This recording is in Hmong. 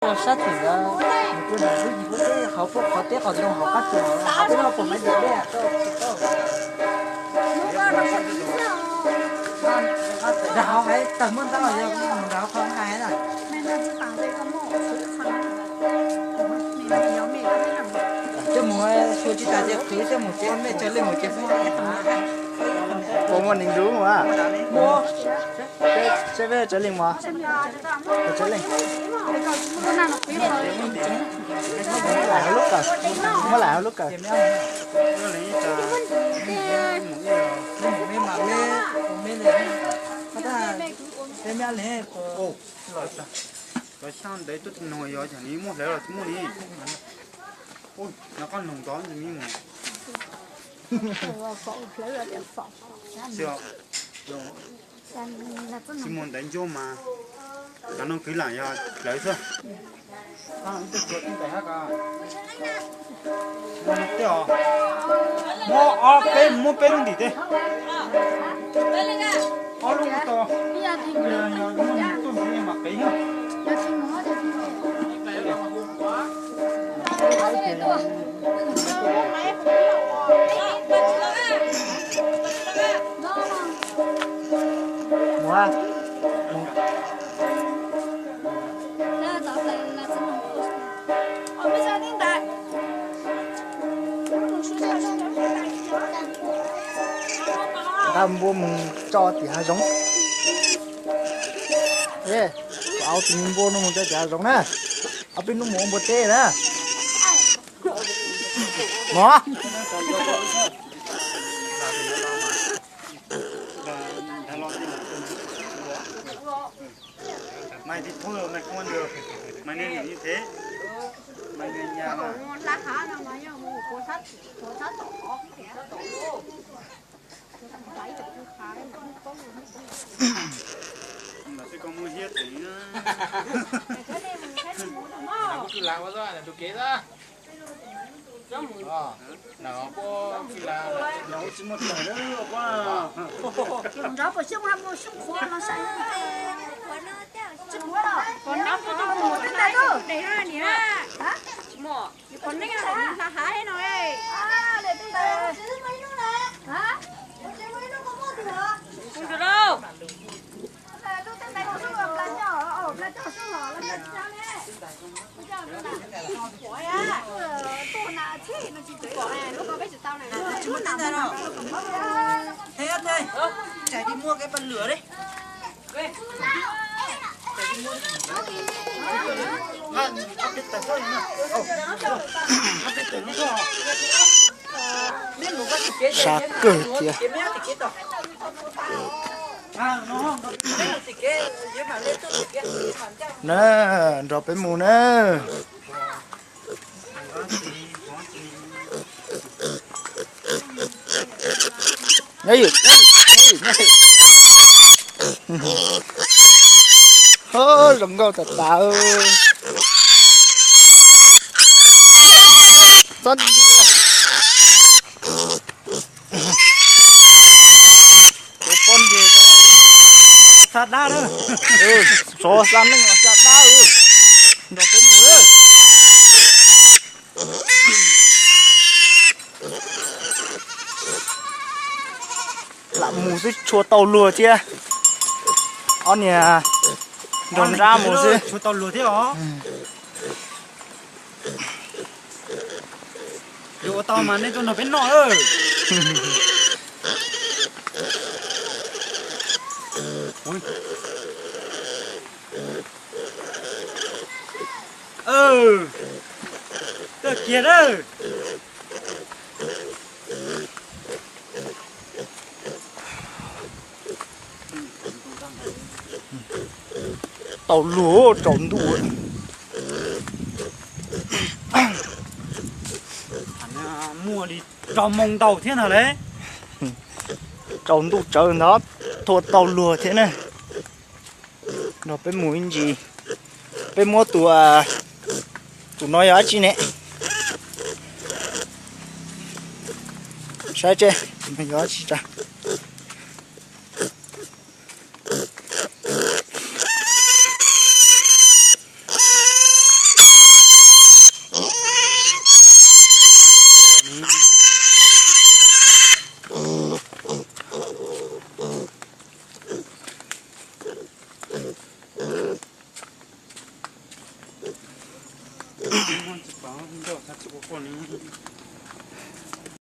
Sab tim ntawd, nws pw nram lub yim lub teb hauv qhov teb qhov ntoo hauv qab tsuas hauv peb lub hauv paus hmab diam dej. Nram hauv hais tawg muab ntaub yog mus nram hauv qhov hais na. Coj mus xyuas tsis tas ces qhwv coj mus tsev, mej tsawg leej mus tsev xwb. Puas muaj neeg ntub a? Seb peb tsawg leej mog? Tsawg leej? Muab lam hauv lub kawm, muab lam hauv lub kawm. Peb mab le. Kov xyab ntawd tuaj tig noog yog cov ni muaj hlawv los tsis muaj ni. Ua, nov qoj noog tod ntsis mi mus. Tsis mus ntawd ncuab mas cov no kwv lam yog hlawv xwb. Muab ob peb, muab peb lub ntim tej. Ob lub ua tau. Tuaj ntxiv mas qev. Mus. Nqa npua mus tso tim hav zoov. Au tus me npua no mus tso tim hav zoov na. Au peb hnub mus ua npua teb na. Mog. Mày thì thôi rồi, mày không ăn được. Mày nên hiểu như thế. Mày người nhà mà. Mày sẽ không mua hiếp thì nó. Mày cũng cứ làm quá rồi, là tôi kế đó. Txais đi mua cái bật lửa đi. Sab kawg thiab. Na, nrog peb mus na. Ho, zoo nkauj tas tas. Txhob nti. Kuv poj niam xa dab na. Xov xa neej los xa dab. Nrog peb mus. Lam mus xwb tshua tau luag thiab. Ob niag nrog nrab mus xwb. Tshua tau luag thiab os. Yuav ua tau mas nej tuaj nrog peb noj. Tuaj kiag na. Tau luag tsaus ntuj. Muaj li rau moo ntau thiab ntag le. Tsaus ntuj tsawv ntawd, tshua tau luag thiab na. Nrog peb mus ib ntsis. Peb muab tus, tus no yog dab tsi ne? Saib seb tus no yog dab tsi tsa. Tsis pom ncauj, tsis quaj quaj li.